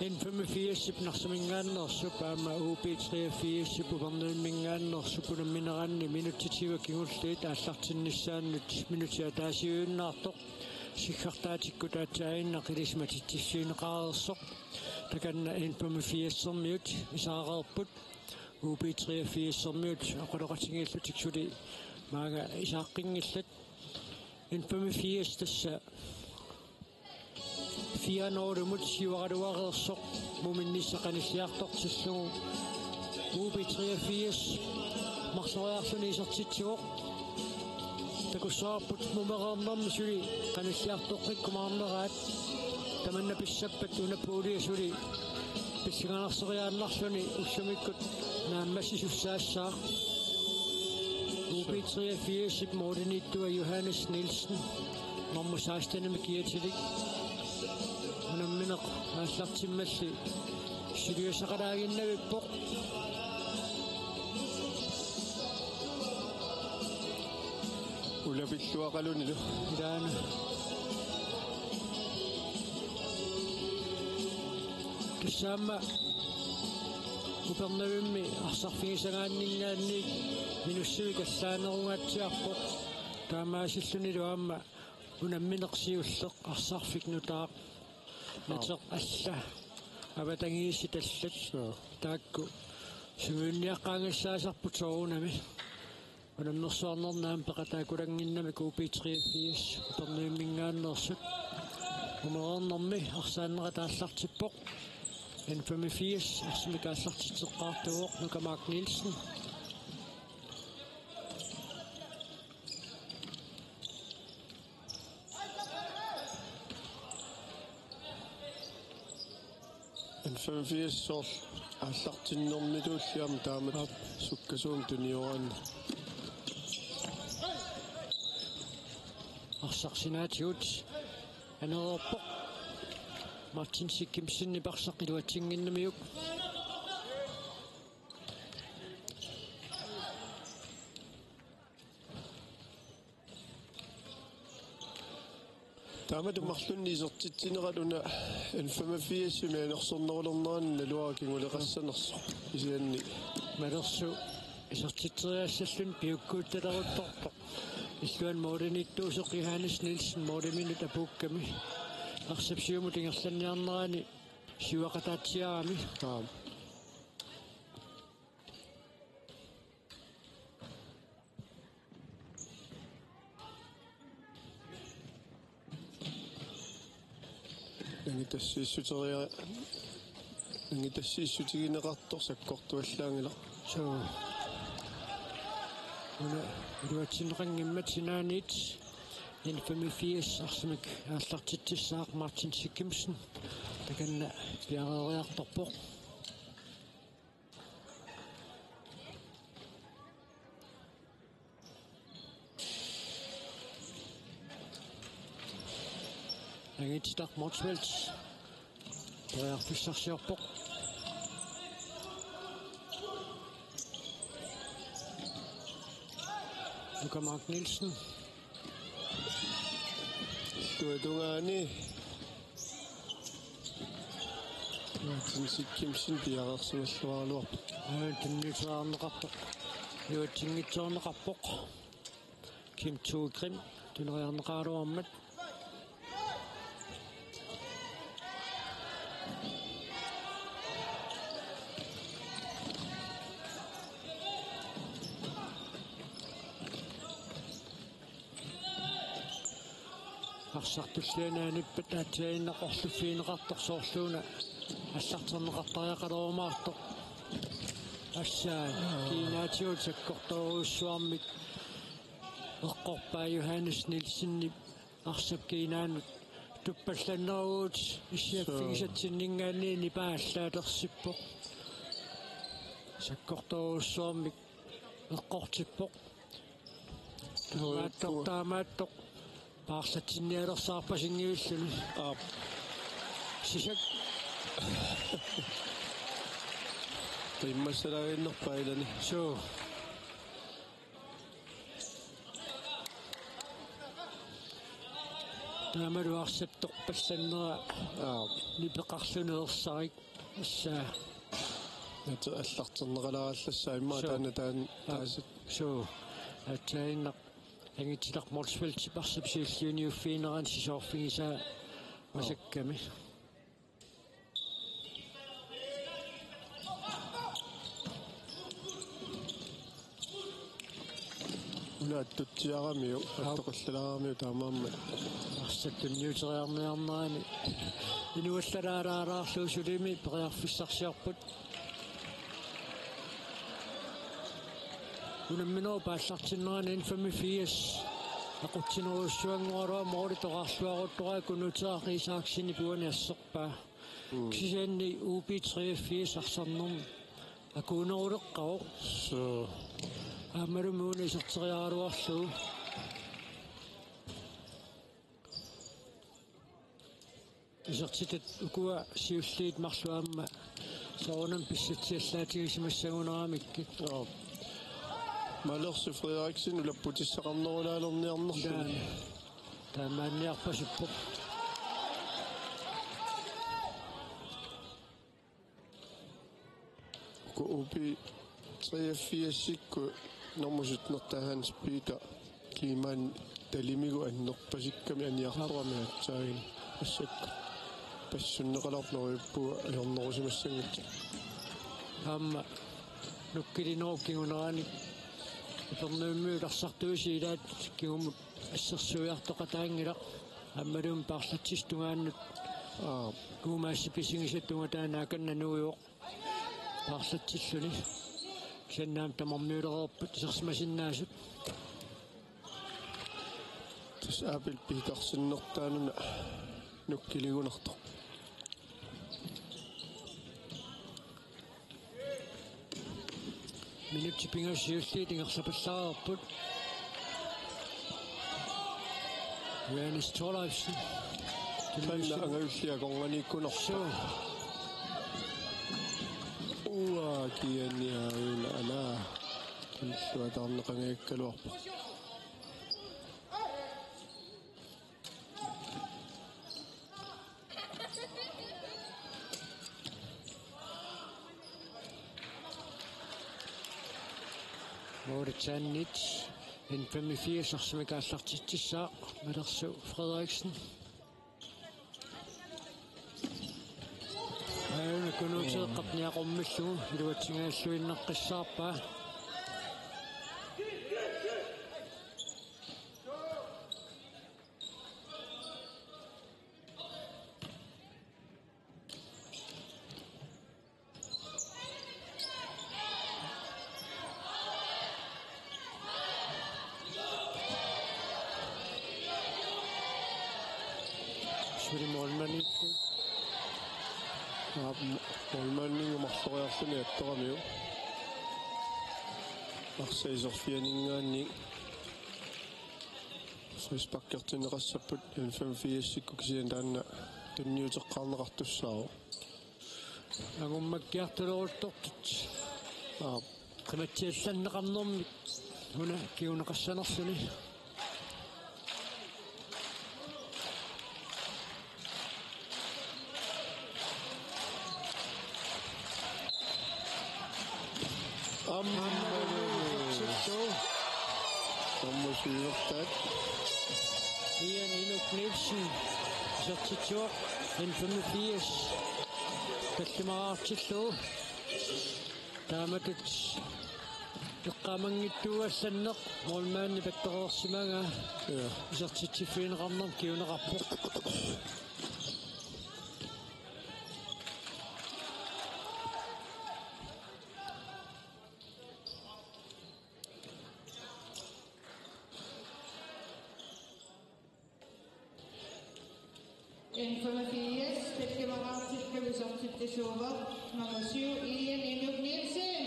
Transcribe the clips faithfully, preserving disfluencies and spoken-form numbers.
N femogfirsip Narsaminngaanneersup aamma U B treogfirsip Upernavimminngaanneersup unammineranni minutsit tyve kingulliit aallartinnissaannut minutsit ataasiuinnaartoq. Siggartaatikkut aatsaannguaq ilisimatitsissuunneqareersoq. Takanna N femogfirsermiut isaareerput. U B treogfirsermiut oqaloqatigiillutik suli maanga isaaqqinngilaat. N femogfirs tassa fire nul-imut siuaraluareersoq muminnissaq qanilliartortillugu. U B treogfirs marloriarluni isertitsivoq. Takussavarput mumereernermi suli qanilliartoqqikkumaarneraat. Tamanna pissappat una puulia suli pissanganarsereerluni ullumikkut naammassisussaassaaq. U B treogfirsip målimiittua Johannes Nielsen, nummer seksten-imi kiatilik. Unammineq aallartimmalli suliassaqalaaginnavippoq. Ulapilluaqalunilu. Ilaana. Tassa aamma Upernavimmi arsarfigisagaanninngaanniit minussivik allaanerungaatsiarpoq. Taamaasillunilu aamma unammineq siulleq arsarfik nutaaq. Nateq alla avatangiisit allat. Taakku sungiunniaqqaanngissaasarput soorunami. Unammersuarnermi aamma peqataakulaannginnamik U B treogfirs Upernavimminngaanneersut. Mumereernermi arsaannerat aallartippoq. N femogfirs arsamik aallartitseqqaartuuvoq Nuka Mark Nielsen. N femogfirs soorlu aallartinnermituulli aamma taamatut sukkasuumik tunioraanni. Arsaq sinaatigut anereerpoq. Martin Sikkimsenip arsaq iluatsinnginnamiuk. Taamatut marlunnik isertitsinerat una N femogfirsimi anersornerulernerani naluara kinguleqassanersoq kisianni. Malersoq isertitseriassalluni piukkuuttaleruttorpoq. Illuanni målimiittuusoq Johannes Nielsen måliminut apuukkami. Arsap siumut ingerlanniarnerani siuaqataatsiarami. Aap. Nangitassiissuteria-, nangitassiissutigineqartoq sakkortuallaanngilaq. Suu. Una iluatsinneqanngimmat sinaaniit N femogfirs arsamik aallartitsissaaq Martin Sikkimsen. Takanna piareeriartorpoq. Angititaq Motzfeldt. Periarfissarsiorpoq. Nuka Mark Nielsen. Tuatungaani. Martin Sikkimsen piareersimalluaraluarpoq. Aa, tunniuteqarneqarpoq. Iluatsinngitsoorneqarpoq. Kim Thue Grim tuneriarneqaraluarmat. Arsaq tulliani anippat aatsaannguaq orluffigineqartoq soorluuna allarterneqartariaqalerumaartoq. Assaat kiinaatigut sakkortoorujussuarmik eqqorpaa Johannes Nielsenip arsap kiinaanut tuppallanneruvugut issiaffigisatsinninngaanniit nipaa allaalersippoq. Sakkortoorujussuarmik eqqortippoq. Taamaattoq, taamaattoq. Paarlatsinnialersaarpasinngivilluni. Aap. Sisak. Qimmassalaaginnarpaa ilani. Suu. Taamalu arsap torpassannera Aap. Nipeqarluni ersarik. Assa. Nate allarterneqalaarallassaa immaqa Suu. Taanna taanna Aap. Taasat. Suu. Atsaaginnaq Angitsilaq Motzfeldt arsap siulliuniuffiginerani sisoorfigisaa Aap. Masakkami. Una attutsiaramiuk, Aap. Attoqallalaaramiuk taamaammat. Arsap tunniuteriarniarnerani. Inuallalaalaarlugu sulimi periarfissarsiorput. Unamminerup aallartinnerani N femogfirs. Aqutsinerujussuanngoraluarpoq måli toqqarluaruttoq Kunuuteeraq Isaksenip uani asserpaa. Mm. Kisianni U B treogfirs arsarnermi akuuneruleqqavoq. Suu. Aammalumi una iserteriaraluarlugu. Isertitat ukua siulliit marluk aamma soorunami pissatsiallaatigisimassagunaramikkit. Joo. Malersi Frederiksen ulapputissaqarnerulaalerniarnerluni. Jaa. Taamaanniarpasippoq. Uku U B treogfirsikkut normu syttenertaa Hans Peter Kleemann talimigut annerpasikkami aniartorami aatsaagin massakkut. Passunneqalerpoq, neriuppugut ajornerusimassanngitsoq. Aamma nukkilinerup kingunerani Upernavimmiut arsartuisi ilaat kingumut assersuiartoqataanngilaq. Aammaluunniit paarlatsisut tungaannut. Aap. Kuumaassi pisigisat tungaanut akanna nuivoq. Paarlatsilluni. Kisianni aamma tamarmiulereerput isersimasinnaasut. Tassa Abel Petersennertaa una nukkiligunartoq. Minutsit pingasut siulliit ingerlapallaareerput. Johannes Thorleifsen. Taanna angajulliit akornanniikkunarpoq. Suu. Uaa, kianiauna ana. Killuataarneqangajakkaluarpoq. Målitsaannit N femogfirs arsamik aallartitsissaaq Malersu Frederiksen. Aajuna Kunuuteeqqap niaqormillugu iluatsingajalluinnaqqissaarpaa. Suli målmandi. Aap, målmandinngooq marloriarluni attoramiuk. Arsaq iserfianinngaanniit frisparkertinneqassapput N femogfirsikkut, kisianni taanna tunniuteqqaarneqartussaavoq. Angummakkiartuleruttortut. Aap. Qimatsiallanneqarnermik una kinguneqassanerluni. Aamma. Aamma. Aamma syvogfyrre. Ian Inuk Nielsen. Isertitsivoq N femogfirs. Tallimaraartillugu. Taamatut eqqaamanngitsuugallanneq målmandi pattereersimagaa. Ja. Isertitsiffigineqarnermut kinguneqarpoq. N femogfirs, tallimaraartillugu isertitsisuuvoq nummer syv, Ian Inuk Nielsen.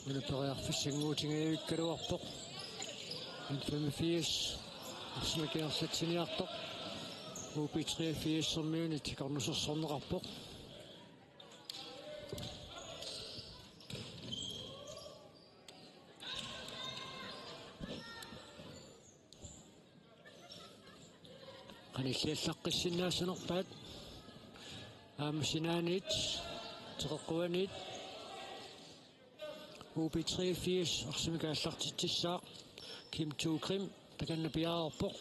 Una periarfissannguutingajavikkaluarpoq. N femogfirs arsamik ingerlatsiniartoq. U B treogfirsermiunit akornusersorneqarpoq. Illiallaqqissinnaassanerpaat aamma sinaaniit teqeqquaniit. U B treogfirs arsamik aallartitsissaaq. Kim Thue Krim takanna piareerpoq.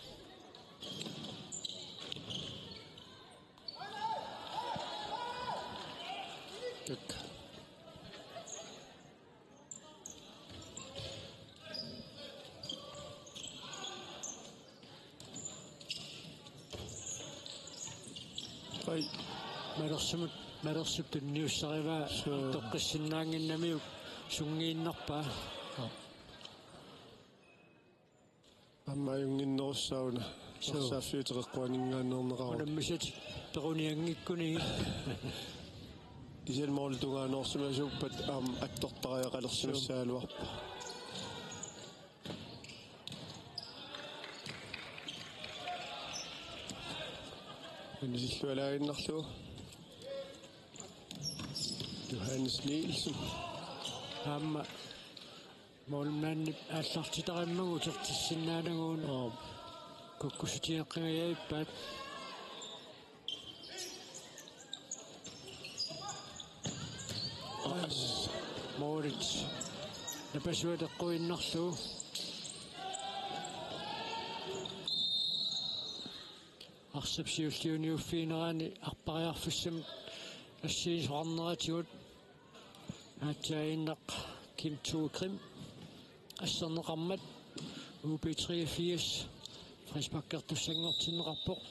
Tak. Ai. Malersumut, malersup tunniussarivaa. Suu. Toqqissinnaannginnamiuk sunngiinnarpaa. Aa. Aamma ajunnginnerussaaq una. Suu. Saaffiuteqeqquaninngaanneerneqarpoq. Unammisat perunianngikkuni. Kisianni målip tungaanoorsimasuuppat aamma attortariaqalersimassagaluarpoq. Anisillualaaginnarlugu. Johannes Nielsen. Aamma målmandip aallartitarimmagu utertissinnaanagu una. Aap. Kukkussutigeqqingajappaat. Målit. Napassuat eqquinnarlugu. Arsap siulliuniuffiginerani arpariarfissamik assigisoqarneratigut. Aatsaannaq Kim Thue Krim. Asserneqarmat U B treogfirs frisparkertussanngortinneqarpoq.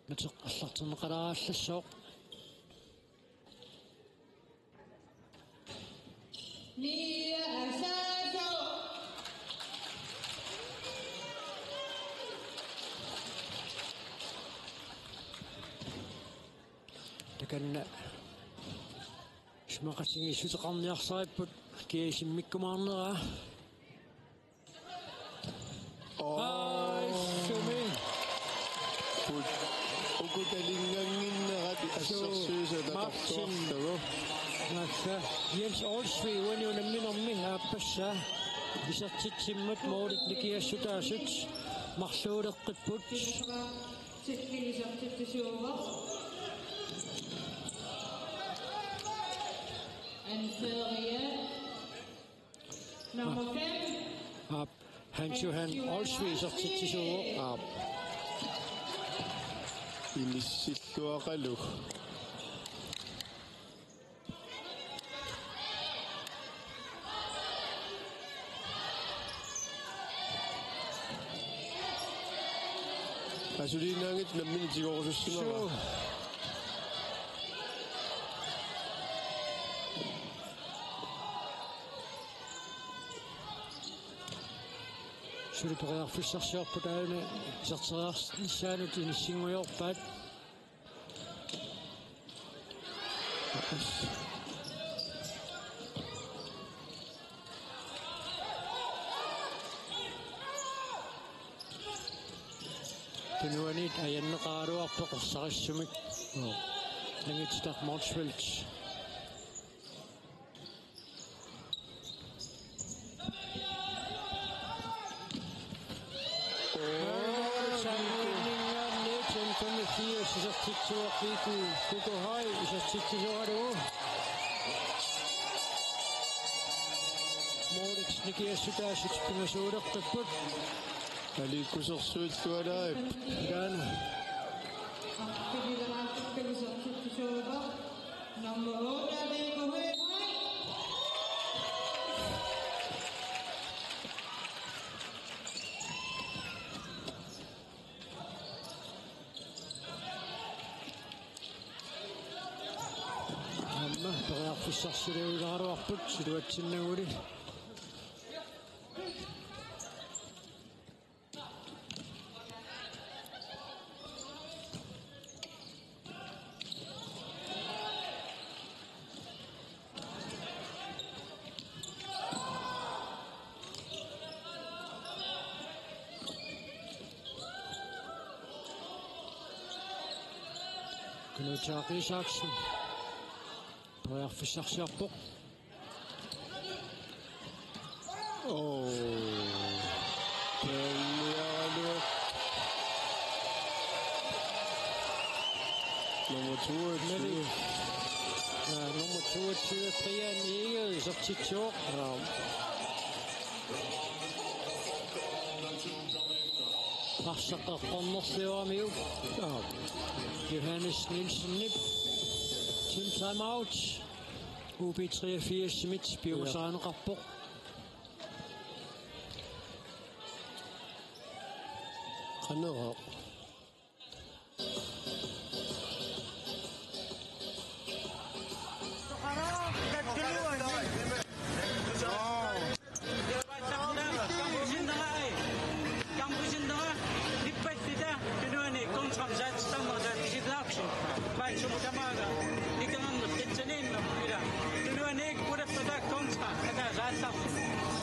Mateq aallartinneqalaarallassaaq. Mia Asaso. Takanna isumaqatigiissuteqarniarsaripput G S M-ikkumaarneraa. Aa. Ai, sumi. Put-, ukutalinngaannginnerat. Suu, assersuisut Martin. Atortuarlugu. Massa. Jens Olsvig uani unamminermi aappassaa. Isertitsimmat målit nikiassutaasut marluuleqqipput. Sikkilisartitsisuuvoq. Anfører nummer fem. Aap, Hans Johan Olsvig isertitsisuuvoq. Aap. Inissilluaqalu. Asuliinnaanngitsoq nammineq tigorusussimavaa. Suu. Suli periarfissarsiorput aajuna iserteriarnissaanut inissinngujorpaat. Tunuaniit ajanneqaraluarpoq ersarissumik. Nangititaq Motzfeldt. Sanguninngaanniit N femogfirs isertitsivoq Kiku Kukohai isertitsisoralugu. Målit nikiassutaasut pingasuuleqqipput. Aliikkusersuillualaarput. Ilaana. Nummer otte, Rico Høgh. Aamma periarfissarsiorluarput iluatsinnaguli. Knud Tjaak Isaksen. Periarfissarsiorpoq. Oo. Periarfissarsiorpoq. Toogtyve. Ja, nummer toogtyve, Brian Egede, isertitsivoq. Ja. Arsaq eqqornerlioramiuk. Ja. Johannes Nielsenip. Team timeout. U B treogfirs-imit piumasarineqarpoq. Qaneroq. Tunuaniit kontra saatittarneq saatisilaarsi. Paitsumut tamaanga. Ikanarneq qitsaniinneq ila. Tunuaniit pulappata kontra. Ata saattarsi.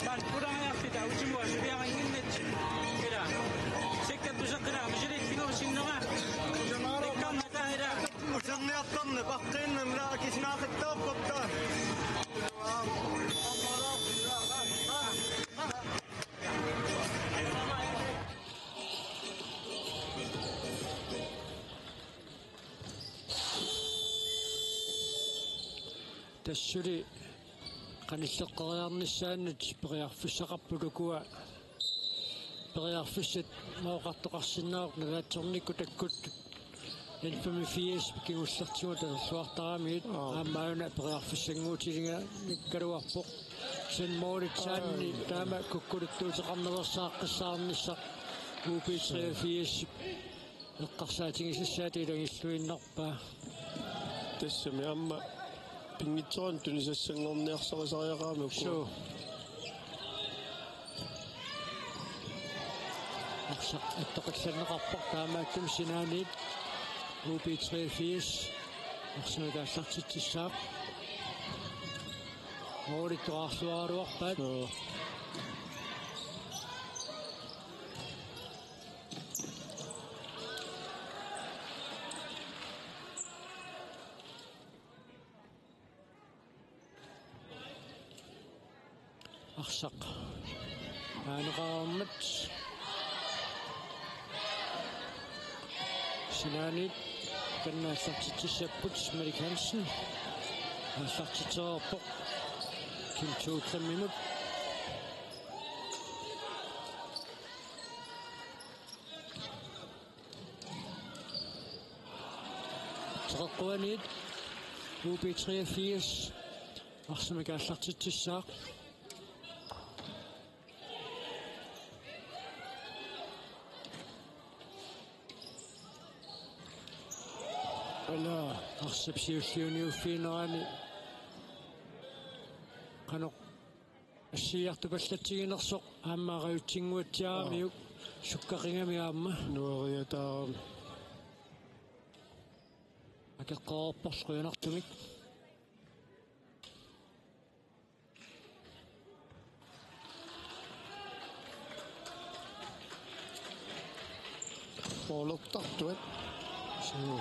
Paan pulariartita utimua suliarinnginnit. Ila. Sikka tuseqqila misiliiffigoorusinnera. Ikkarnata ila. Userniartarneq paqqiinnamla akisinaaqittoorporta. Tassuli qanilleqqeriarnissaannut periarfissaqarput ukua. Periarfissat maoqartoqarsinnaavoq nalaatsornikkut takkut. N femogfirs kingullertigut taserluartaramiuk. Aa. Aamma una periarfissannguutiligaluarpoq. Sen Moritz Sandini taama kukkuluttuuteqarnaveersaaqqissaarnissaq. U B treogfirs eqqarsaatigisassaata ilagilluinnarpaa. Tassami aamma pinngitsoorani tunisassanngorniarsarisariaqarami uku. Suu. Arsaq attoqillanneqarpoq taamaattumik sinaaniit. U B treogfirs arsamik aallartitsissaaq. Moolittoqarluaraluarpaat. Suu. Arsaq aaneqarmat. Sinaaniit taanna aallartitsissapput Malik Hansen. Aallartitsereerpoq Kim Thulemmimut. Teqeqquaniit U B treogfirs arsamik aallartitsissaaq. Ala arsap siulliuniuffiginerani qanoq assigiartupallatsiginersoq aamma arajutsinnguatsiaramiuk. Aa. Sukkaqigami aamma. Nueriataarami. Akeqqaarporlu qujanartumik. Målertartuat. Suu.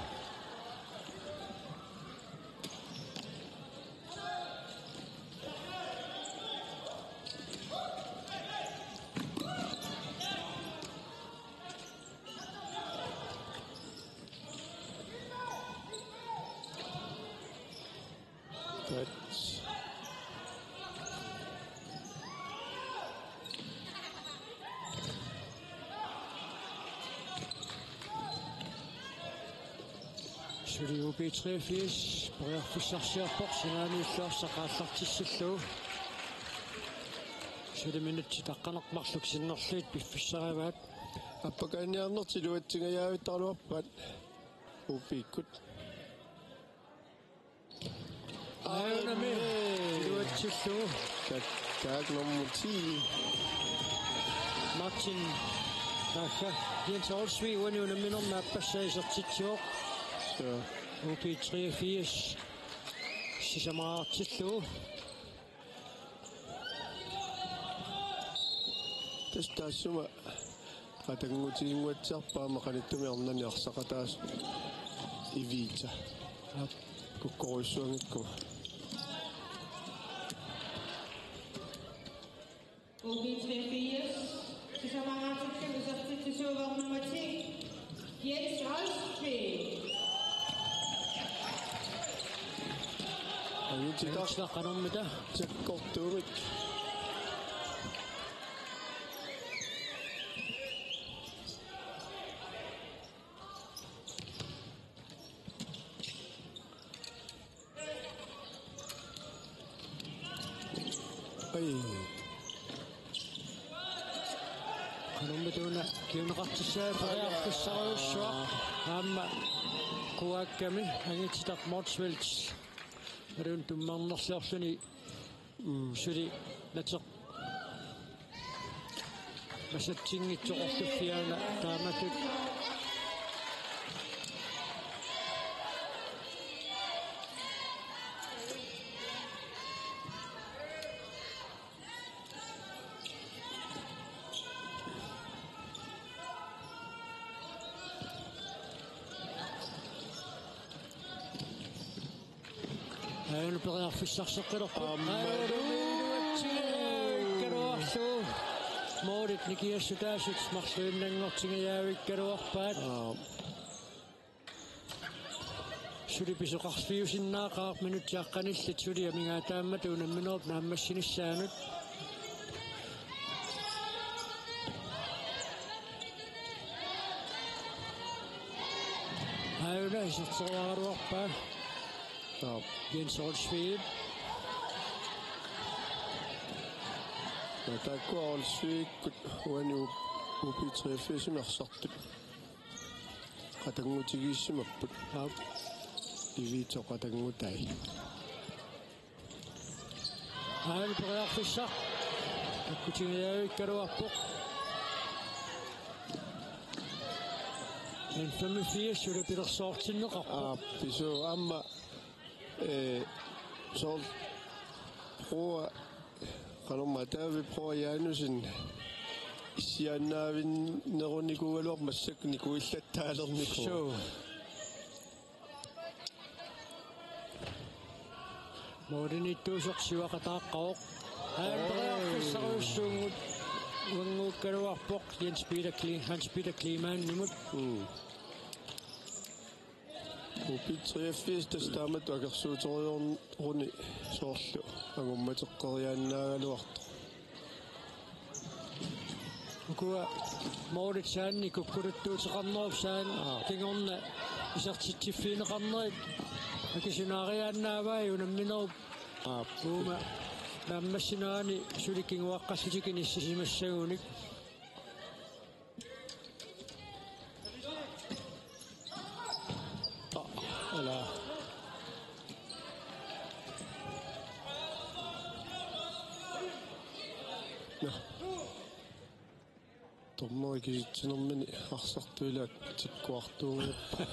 Touch. Suli U B treogfirs periarfissarsiorpoq sinaaniillu arsaq aallartissallugu. Suli minutsit aqqaneq-marluk sinnerlugit piffissaraat. Appakaaniarnertik iluatsingajaavitaraluarpaat U B-kkut. Aajunami. Aajunami. Iluatsillugu. Taak, taak nummer ti. Martin. Taakka. Jens Olsvig uani unamminermi aappassaa isertitsivoq. Suu. U B treogfirs. Sisamaraartillugu. Tassa taassuma qatanngutiginnguatsiarpaat aamma qanittumi ornani arsaq ataaseq Evita. Aap. Kukkorujussuanngikkuma. U B treogfirs, sisamaraartillugu isertitsisuuvoq nummer ti, Jens Olsvig. Angutit qanormita? Sakkortuumik. Ai. Qanormita una kinguneqartussaavoq, periarfissarujussuaq. Aamma Q A-kkami Angutit Motzfeldt. Aluun tummarnerliorluni. Mm. Suli nateq masatsinngitsoq oqarluffiana taamatut. Aajuna periarfissarseqqilerpoq. Aamma. Aajuna iluatsingajavikkaluarlugu. Målit nikingassutaasut marluinnanngortingajavikkaluarpaat. Aap. Suli pisoqarfiusinnaaqaaq minutsit aqqanillit suli amigaataammat unamminerup naammassinissaanut. Aajuna iserteriaraluarpaa. Aap. Jens Olsvig. Ja, taakkua Olsvigikkut uani U-, U B treogfirsimi arsartut qatanngutigiissimapput. Aap. Ivitsoq qatanngutai. Aajuna periarfissaq. Takkutingajavikkaluarpoq. N femogfirs suli pilersoortinneqarpoq. Aap, pisuu aamma, eh, soorlu Broa, qanormaa David Broa Janussen issiaannaavinnerunikuugaluarpoq massakkut nikuillattaalernikuuvoq. Suu. Målimiittuusoq siuaqataaqqavoq. Aajuna periarfissarujussuugut uannguukkaluarpoq Jens Peter Kli-, Hans Peter Kleemannimut. Mm. U B treogfirs tassa taamatut akersuutorujussuarni soorlu angummateqqeriaannaagaluartoq. Ukua målit saanni kukkuluttuuteqarnerup saanni. Aa. Kingorna isertitsiffigineqarnerit akisunaariaannaavai unamminerup. Aa. Uuma naammassinerani suli kinguaqqallutik inissisimassagunik. Ala. Nå. Dommeri kisitsinermini arsartup ilaat tikkuartuunngippaa.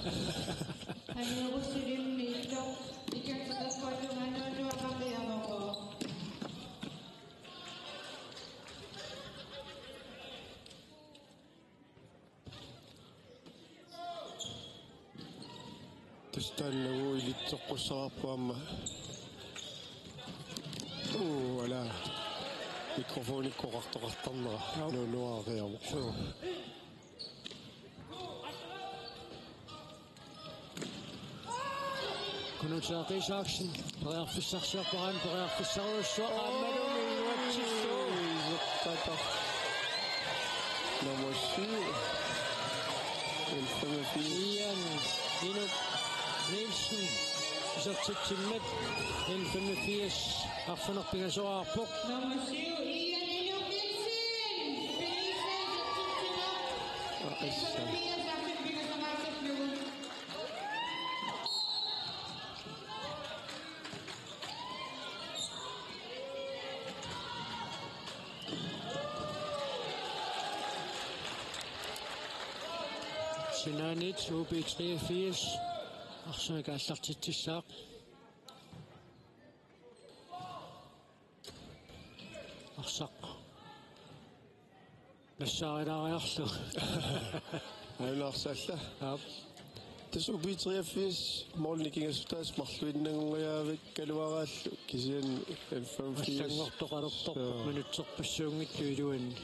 Aneerussulimmiittoq, ikatsatassuatungaannuunnuaqaqiarnerpoq. Tassa taannagu ilitsoqqussavarput aamma. Uu, ala. Mikrofonikkut oqartoqartarnera. Aap. Nuunuariaruk. Suu. Kunutsiaq Isaksen, periarfissarsiorpoq, aajuna periarfissarujussuaq, aammalumi iluatsillugu. Iseqataq. Nummer syv. N femogfirs. Ian Inuk Nielsen, isertitsimmat, N femogfirs, arfineq-pingasoraarpoq. Nummer syv, Ian Inuk Nielsen. Spilletid, isertitsimmat. Aa, assa. N femogfirs, arfineq-pingasoraarlugu. Sinaaniit U B treogfirs arsamik aallartitsissaaq. Arsaq nassaarilaariarlugu. Aajuna arsaq alla. Aap. Tassa U B treogfirs målini nikingassutaasut marluinnanngoriaavikkaluaraallu kisianni N femogfirs. Allanngortoqalerpoq. Joo. Minutserpassuunngitsoq iluanni.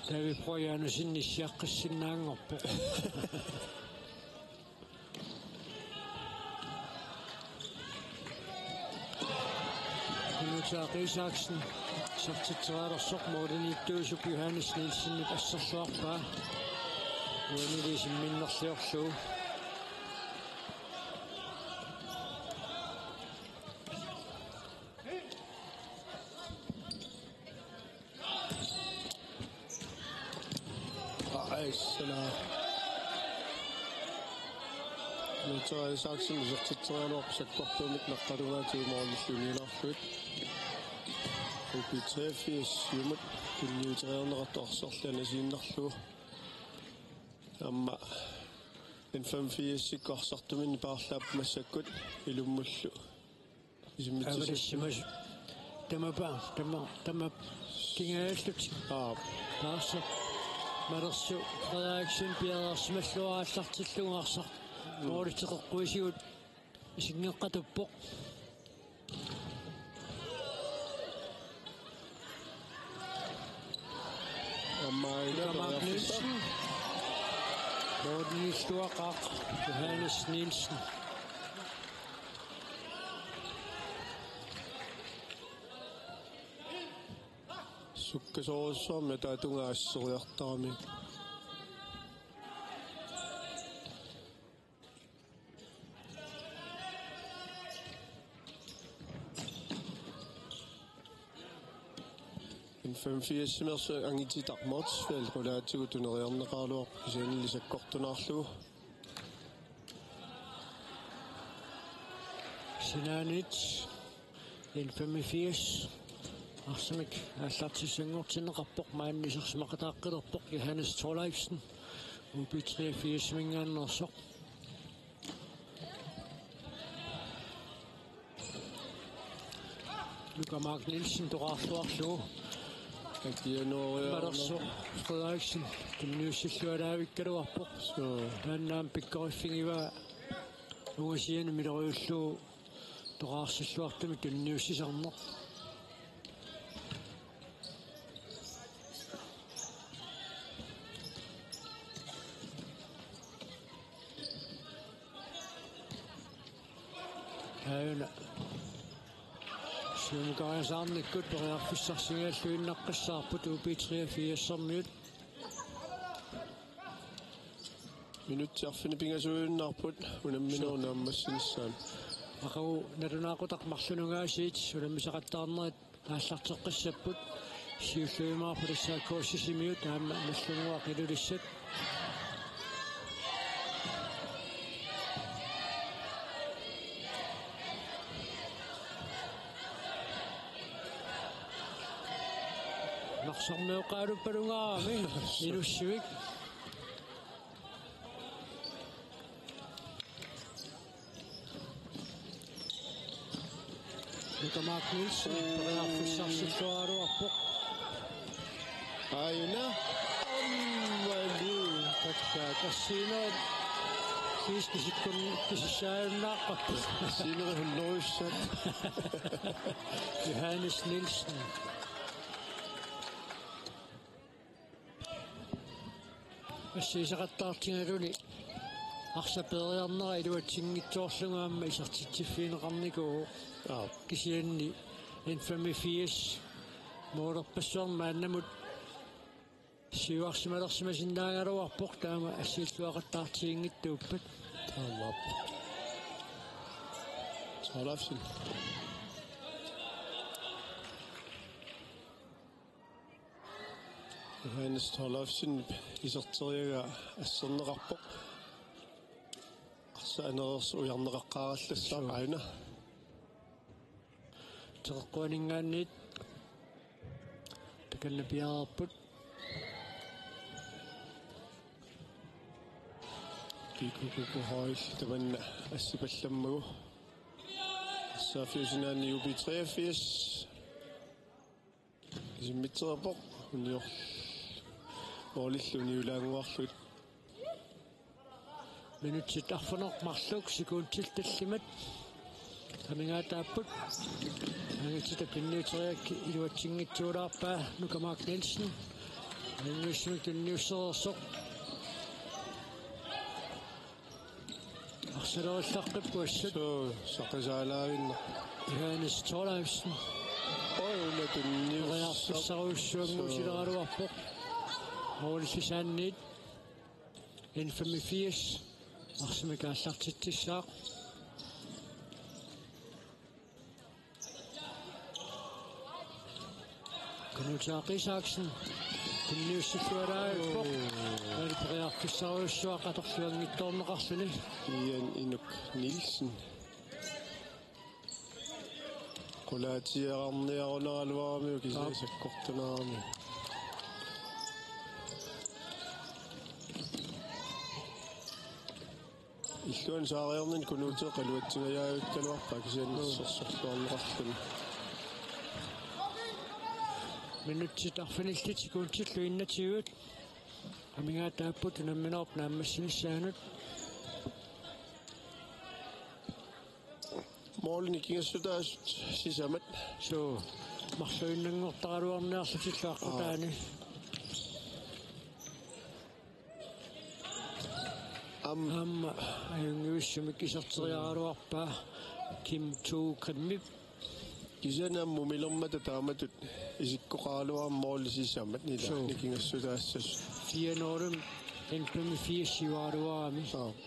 David Brøgger Andersen issiaqqissinnaanngorpoq. Unutaa Isaksen isertitserialersoq, målimiittuusup Johannes Nielsenip asserluarpaa. Uanili isimminnerliorlugu. Aa, issala. Unutaa Isaksen isertitserialuarpoq sakkortuumik naqqalugaatigut målillu unilaarlugit. U B treogfirs-imut tunniuteriarneqartoq arsaarluni anisiinnarlugu. Aamma N femogfirs-ikkut arsartuminni paarlaappat massakkut ilummullu. Isimmitsisu- Avalissimas. Tamapa, tama, tama. Kingaallut. Aap. Taarsa. Malersu Frederiksen piareersimallugu aallartillugu arsaq. Mm. Måliteqeqquisigut isinngeqqatuppoq. Aamma ila Peter Mark periarfissaq. Nielsen. Målimiittuaqaaq Johannes Nielsen. Sukkasoorujussuarmik ataatungaa asseriartarami. N femogfirs-imeersup angititaq Motzfeldt qulaatigut tuneriarneqaraluarpoq kisiannili sakkortunaarlugu. Sinaaniit N femogfirs arsamik aallartissanngortinneqarpoq, maani isersimaqataaqqilerpoq Johannes Thorleifsen, U B treogfirs-iminngaanneersoq. Nuka Mark Nielsen toqarluarlugu. Akianoriarna. Malersu Frederiksen tunniussilluaraavikkaluarpoq. Suu. Taanna aamma pikkoriffigivaa ungasianut miloriullugu toqarsilluartumik tunniussisarneq. Aajuna. Siumukariasaarnikkut periarfissarsigalluinnaqqissaarput U B treogfirs-ermiut. Minutsit arfineq pingasuinnaarput unamminerup naammassinissaanut. Aqagu nalunaaqutaq marlunungaasiit unammisaqattaarnerit aallarteqqissapput. Siulliumaarput S A K Sisimiut aamma Nagdlunguaq Ilulissat. Narsarmioqaaluppalungaarami Inussivik. Nuka Mark Nielsen periarfissarsilluaraluarpoq. Aajuna. Ammali. Takka kassiinerit kiis kisikkun kisissaajunnaaqapput. Kassiinerit hunnorujussat. Johannes Nielsen. Assigisaqattaartigaluni arsaq peeriarnera iluatsinngitsoorlugu aamma isertitsiffigineqarnikuuvoq. Aap. Kisianni N femogfirs målerpassuarnik maannamut siuarsimalersimasinnaagaluarpoq, taama assigilluaqattaartiginngittuuppat. Taamaappoq. Thorleifsen. Johannes Thorleifsen iserteriaraa asserneqarpoq. Arsaq anereersoq ujarneqaqqaarallassaaq. Suu. Aajuna. Teqeqquaninngaanniit takanna piareerput. P K K K H L tamanna assipallammagu. Arsaaffiup sinaani U B treogfirs. Isimmitseriarpoq unior-, målillu uniulaannguarlugit. Minutsit arfineq-marluk sekundit tallimat amigaataapput. Angititat pinniuteriarakku iluatsinngitsoorpaa Nuka Mark Nielsen. Ajunngitsumik tunniussereersoq. Arsalerillaqqipput assut. Suu, saqisaalaavinnaq. Johannes Thorleifsen. Oj, una tunnius-. Periarfissarujussuanngortileraluarpoq. Suu. Målip sisaanniit. N femogfirs. Arsamik aallartitsissaaq. Kunuuteaq Isaksen. Tunniussilluarpoq. Oj. Målip periarfissarujussuaq atorluanngitsoorneqarluni. Ian Inuk Nielsen. Qulaatiarniarunaraluarami kisianni. Aap. Sakkortunerami. Illuanut saariarnini Kunuuteq iluatsingajavikkaluarpaa kisianni. Joo. Sorsorluarneqarluni. Minutsit arfinillit sekundillu enogtyve. Amigaataapput unamminerup naammassinissaanut. Målini nikingassutaasut sisamat. Suu, marluinnanngortaraluarniarlutillu aqqutaani. Aap. Am-. Aamma ajunngivissumik iserteriaraluarpaa Kim Thue Grimmip. Kisianni aamma mumilermata taamatut isikkoqaraluarami målip sisamat ila. Suu. Nikingassutaassasut. Fire nul N femogfirs siuaraluarami. Aap.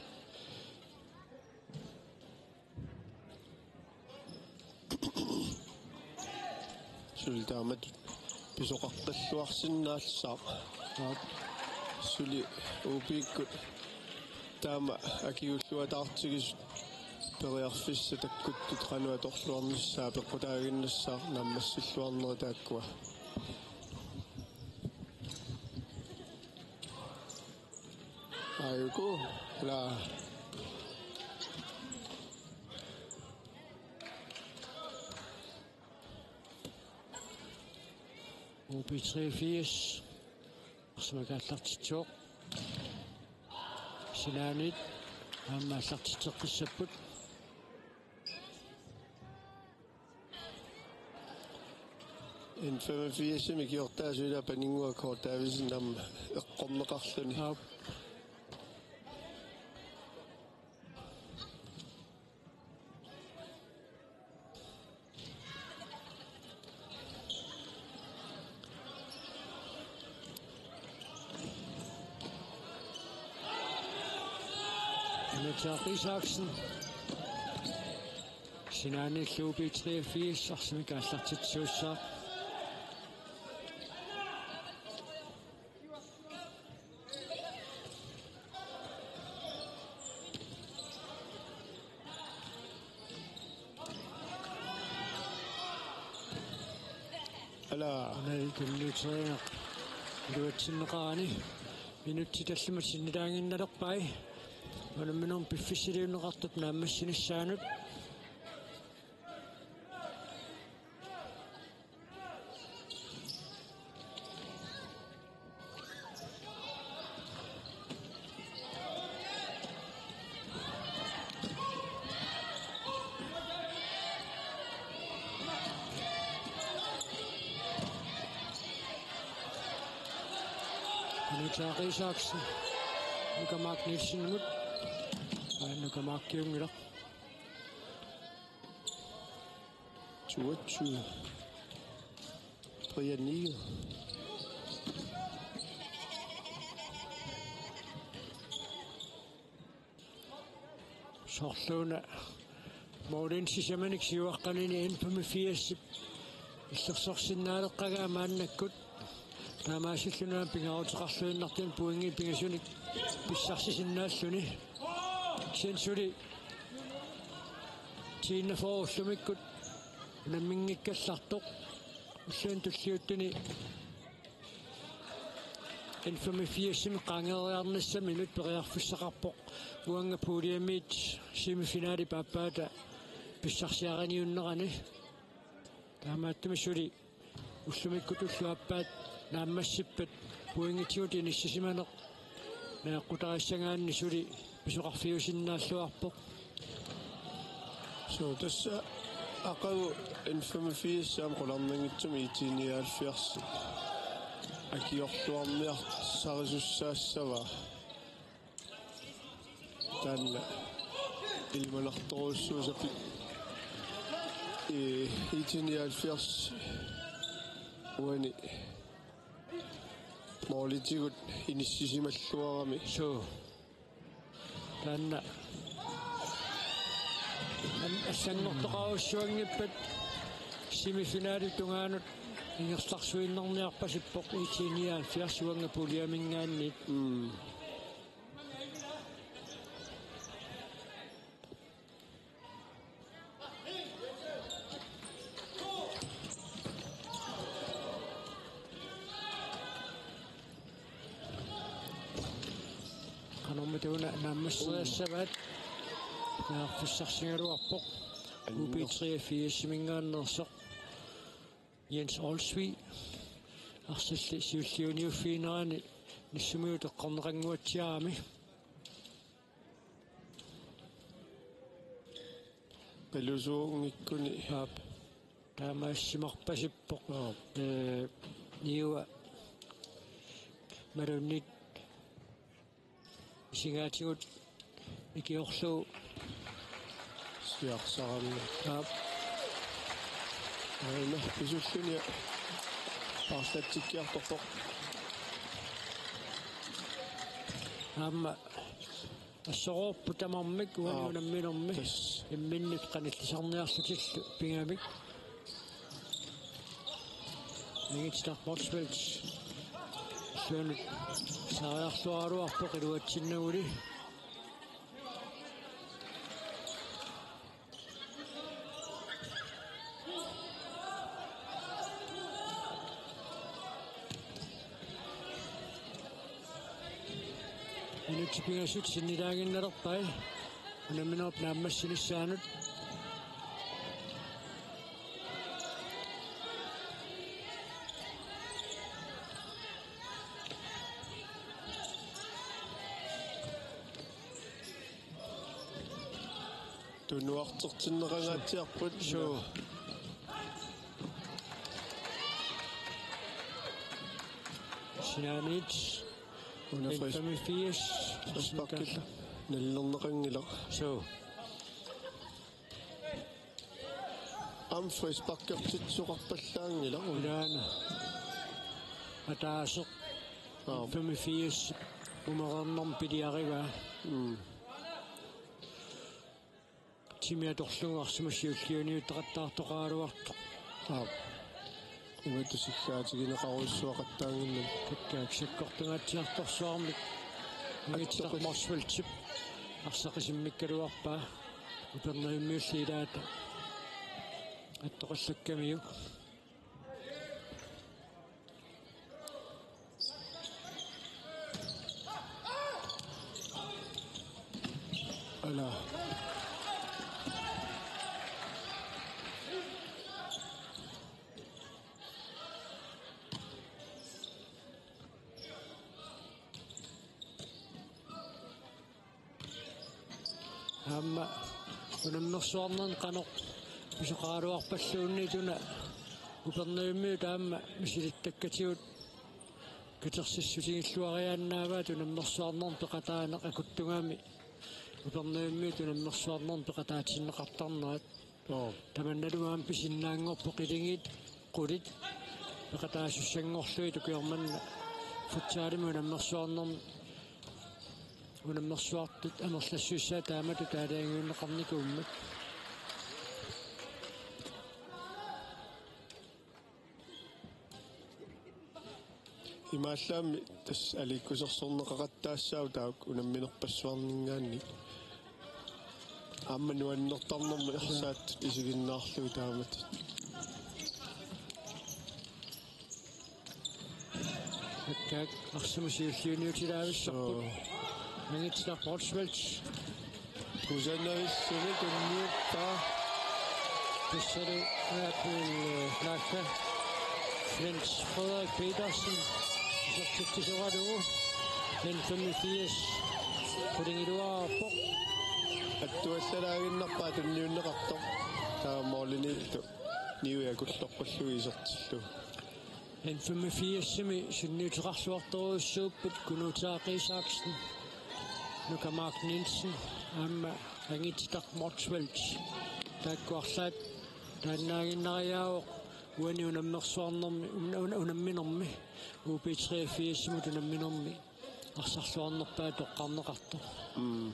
Suli taamatut pisoqaqqilluarsinnaassaaq. Aap. Suli U B-kkut taama akigulluataartigisut periarfissat takkuttut qanoq atorluarnissaat peqqutaaginnassaaq naammassilluarnerit taakkua. Aajuku, la. U B treogfirs. Arsamik aallartitsivoq. Sinaaniit aamma aallartitseqqissapput. N femogfirsimi ikiortaasut ila Paninnguaq Davidsen aamma eqqorneqarluni. Aap. Kunuuteaq Isaksen. Sinaaniillu U B treogfirs arsamik aallartitsisuussaaq. Ala. Anai tunniuterineq iluatsinneqarani. Minutsit tallimat sinnilaaginnalerpai. Unamminermi piffissaliunneqartup naammassinissaanut. Kunuuteaq Isaksen. Nuka Mark Nielsenimut. Aa, Nuka Markiunngilaq. Toogtyve. Brian Niel. Soorluuna målini sisamanik siuaqqanini N femogfirsip illersorsinnaaleqqagaa maannakkut. Taamaasilluni aamma pingaaruteqarluinnartuni pointit pingasunik pissarsisinnaalluni. Kisianni suli tiinnafoor ullumikkut unamminngikkallartoq. Ulluni tulliuttuni N femogfirsimi qaangereernissaminut periarfissaqarpoq uanga puljemiit semifinalip aappaata pissarsiariniunnerani. Taamaattumik suli ullumikkut ullut aappaat naammassippat pointitigut inissisimaneq naaqquttarissagaanni suli pisoqarfiusinnaalluarpoq. Suu, tassa aqagu N femogfirs aamma qularnanngitsumik I T nioghalvfjerds. Akiorluarniarsarisussaassavaa. Taanna ilimanartorujussuusarput. I-, IT nioghalvfjerds uani målitigut inissisimalluarami. Suu. Taanna an-, allanngortoqarujussuanngippat semifinalip tungaanut ingerlarsuinnarniarpasippoq IT nioghalvfjerds uanga puljeminngaanniit. Mm. Qanormita una naammasseriassavaat, naarfissarsigaluarpoq. U B treogfirsiminngaanneersoq Jens Olsvig. Arsalli siulliuniuffiginerani Nissummiut eqqorneqannguatsiarami. Qilusuunngikkuni. Aap. Taamaassimarpasippoq. Aap. Ee, niua malunnit isigaatigut ikiorlugu. Siarsarami. Aap. Aana pisulluni paarlatsikkiartorpoq. Aamma assororput tamarmik uani. Aap. Unamminermi. Tassa. Imminnut qanillisarniarlutillu pingamik. Mingit Motzfeldt. Suanut saariarluaraluarpoq iluatsinnaguli. Minutsit pingasut sinnilaaginnalerpai unamminerup naammassinissaanut. Tunuartertinneqangaatsiarput. Suu. Sinaaniit. Una fris-, N femogfirs. Frisparkillu nalilerneqanngilaq. Suu. Aamma frisparkertitsisoqarpallaanngilaq. Ilaana. Ataaseq. Aap. N femogfirs umereernermi piliarivaa. Mm. Timi atorlugu arsamut siulliuniuttoqattaartoqaraluartoq. Aap. Imatut sikkaatigineqarujussuaqattaannginnami. Takkaak sakkortungaatsiartorsuarmik. Mingit Motzfeldtip arsaq qisimmikkaluarpaa. Upernavimmiulli ilaata attoqallakkamiuk. Ala. Aamma unammersuarnermi qanoq pisoqaraluarpalluunniit una Upernavimmiut aamma misilittakkatigut katersissutigilluariaannaavaat unammersuarnermi peqataaneq akuttugami. Upernavimmiut unammersuarnermi peqataatinneqartarnerat. Joo. Tamannalu aamma pisinnaanngorpoq ilingit qulit peqataasussanngorlugit ukioq manna futsalimi unammersuarnermi unammersuartut amerlassuissaat taamatut aalajangiunneqarnikuummat. Imaallaammi tassa aliikkusersorneqaqattaassaagut taakku unamminerpassuarninngaanniit. Aamma nuannertarnermut ersaattut isiginnaarlugit taamatut. Takkaak arsamut siulliuniutilaavissarput. Suu. Mingit Motzfeldt. Kusanavissumik tunniuppaa. Tassalu Naapil, eh, naakka. Jens Frederik Petersen. Isertitsisoralugu. N femogfirs. Qulingiluaarpoq. Attuallalaaginnarpaa tunniunneqartoq. Taava målimiittoq. Niui akulloqqullugu isertillugu. N femogfirsimi sunniuteqarluartorujussuupput Kunuutaa Isaksen, Nuka Mark Nielsen aamma Angititaq Motzfeldt. Taakku arlaat taannaaginnariaavoq uani unammersuarnermi, un-, un-, unamminermi, U B treogfirsimut unamminermi arsarluarnerpaat toqqarneqartoq. Mm.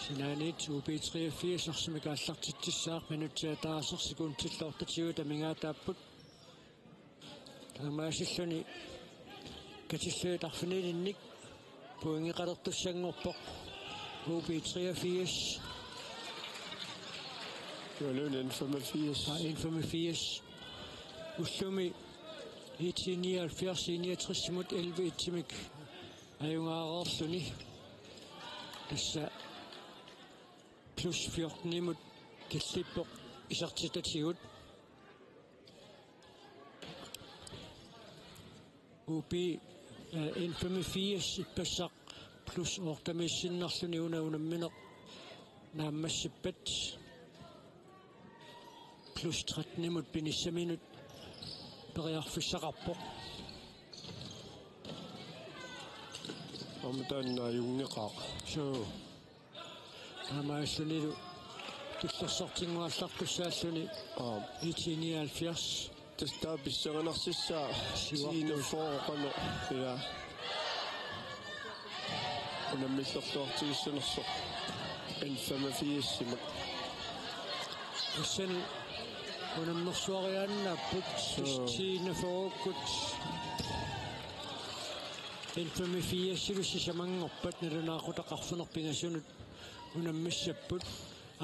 Sinaaniit U B treogfirs arsamik aallartitsissaaq, minutsit ataaseq sekundit otteogtyve amigaataapput. Taamaasilluni katillugit arfinilinnik pointeqalertussanngorpoq U B treogfirs. Imaluunniit N femogfirs. Aa, N femogfirs. Ullumi I T nioghalvfjerds, I niogtresimut elleve etsimik ajugaareerluni. Tassa plus fjortenimut killippoq isertitatigut. U B, eh, N femogfirs ippassaq plus ottemiissinnarluni una unammineq naammassippat. Plus trettenimut pinissaminut periarfissaqarpoq. Aamma taanna ajunngeqaaq. Suu. Taamaalillunilu tullersortinnguallartussaalluni. Aap. I T nioghalvfjerds. Tassa taava pissanganarsussaavoq. Siuartut. Tiinafooqanu. Ja. Unammillerluartigissanersoq. N femogfirsimut. Tassani unammersuariaannaapput. Suu. Tiinafoorukkut. N femogfirsilu sisamanngorpat nalunaaqutaq arfineq-pingasunut unammissapput.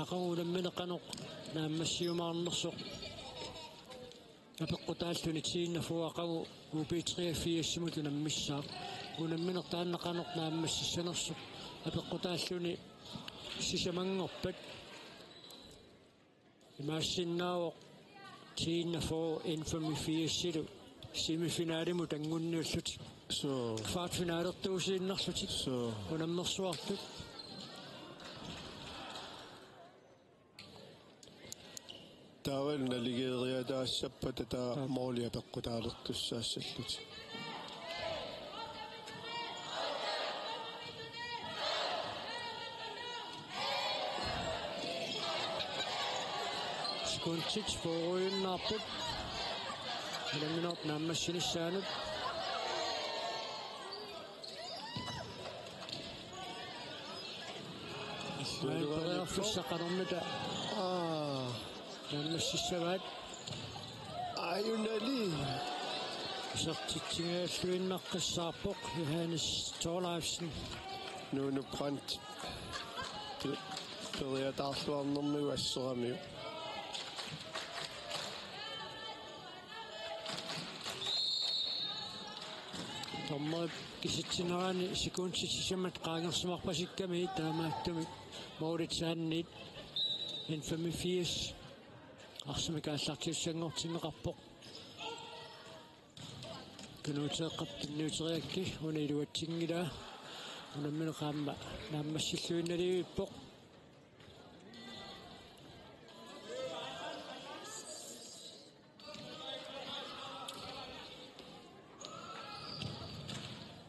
Aqagu unammineq qanoq naammassiumaarnersoq apeqqutaalluni, tiinafooq aqagu U B treogfirsimut unammissaaq. Unammineq taanna qanoq naammassissanersoq apeqqutaalluni sisamanngorpat. Imaassinnaavoq tiinafooq N femogfirsilu semifinalimut anngunniullutik. Suu. Kvartfinalertuusiinnarlutik. Suu. Unammersuartut. Taavalu naligeeriataassappata taava. Aap. Mooli apeqqutaalertussaassallutik. Sekundit fyrreuinnaapput. Unamminerup naammassinissaanut. Maanna periarfissaq qanormita. Aa. Naammassissavaat. Ajunali. Isertitsigalluinnaqqissaarpoq Johannes Thorleifsen. Nuunu Brandt. Pe-, periataarluarnermigut asseramiuk. Dommerip kisitsineraani sekundit sisamat qaangersimarpasikkami taamaattumik målitsaanniit N femogfirs arsamik aallartissanngortinneqarpoq. Kunuuteeqqap tunniuteriarakku una iluatsinngilaa. Unammineq aamma naammassilluinnaliivippoq.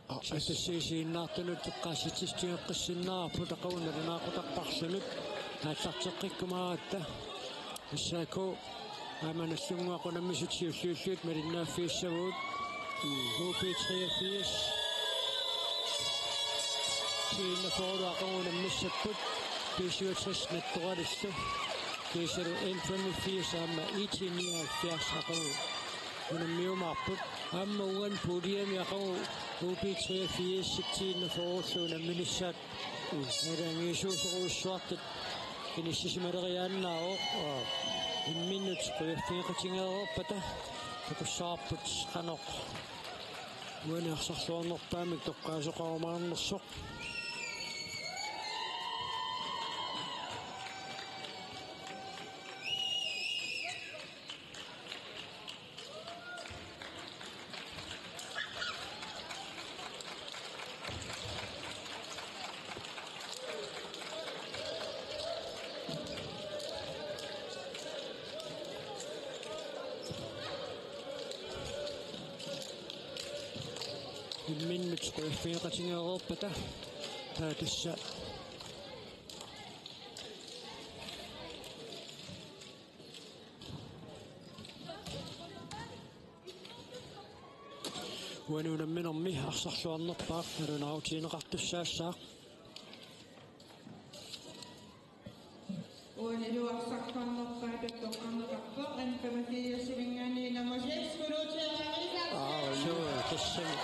Aa, S S C-p isiginnaartunut eqqaassitsissutigeqqissinnaavarput aqagu nalunaaqutarparlunut aallarteqqikkumaaratta. S A K aamma Nagdlunguaq unammisut siulliullutik malinnaaffigissavagut. U B treogfirs. Tiinna Foorlu aqagu unammissapput. B syvogtres Nattoralillu. Kiisalu N femogfirs aamma I T nioghalvfjerds aqagu unammiumaarput. Aamma uani puljemi aqagu U B treogfirs Tiinna Foorlu unamminissaat. Nalaangiisuusorujussuartut inissisimaleriaannaavoq. Imminnut qujaffigeqatigeereerpata takussavarput qanoq uani arsarluarnerpaamik toqqaasoqarumaarnersoq. Minnut qujaffigeqatigeereerpata. Taava tassa uani unamminermi arsarluarnerpaaq nalunaarutigineqartussaassaaq. Uanilu arsarluarnerpaaq toqqarneqarpoq, N femogfirsiminngaanniit nummer seks, Kuluutia Isaksen. Aa, suu, tassami.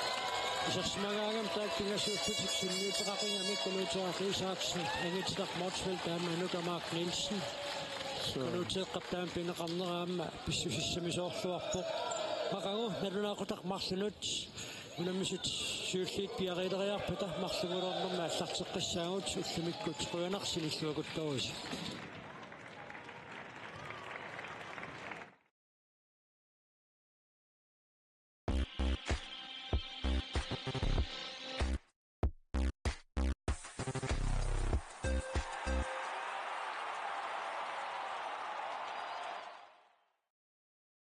Isersimagaangami taakku pingasuullutik sunniuteqaqigami Kuluutia Isaksen, Agnete Motzfeldt taama Nuka Mark Nielsen. Suu. Kuluuteeqqap taama pineqarnera aamma pissusissamisoorluarpoq. Aqagu nalunaaqutaq marlunut unammisut siulliit piareeriarpata marlunngornermi aallarteqqissaagut ullumikkut qujanaq sinilluakuttoorisi.